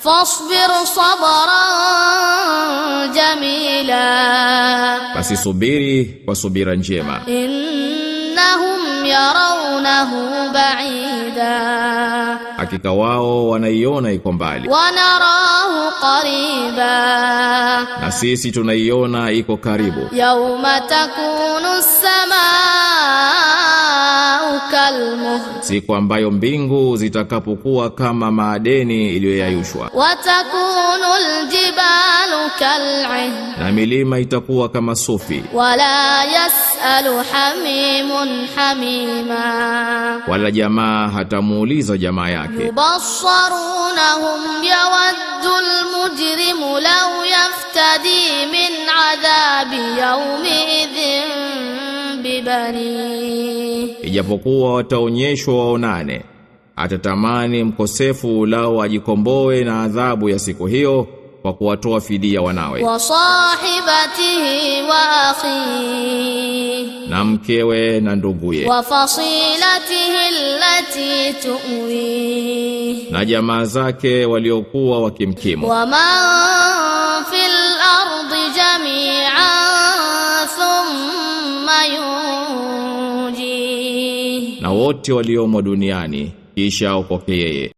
فاصبر صبرا جميلا. Basi subiri kwa subira njema. إنهم يرونه بعيدا. Hakika wao wanaiona iko mbali. ونراه قريبا. Na sisi tunaiona iko karibu. يوم تكون السماء كالمهل. Siku ambayo mbingu zitakapokuwa kama maadeni iliyoyayushwa. وتكون الجبال كالعهن. Na milima itakuwa kama sufi. ولا يسأل حميم حميما. Wala jamaa hatamuuliza jamaa yake. يبصرونهم، يود المجرم لو يفتدي من عذاب يومئذ ببنيه. Ijapokuwa wataonyeshwa waonane, atatamani mkosefu lao ajikomboe na adhabu ya siku hiyo kwa kuwatoa fidia wanawe. وصاحبته وأخيه. Na mkewe na nduguye. وفصيلته التي تؤويه. Na jamaa zake waliokuwa wakimkimu. ومن في الأرض جميعا ثم ينجيه. Na wote waliomo duniani, kisha aokoke yeye.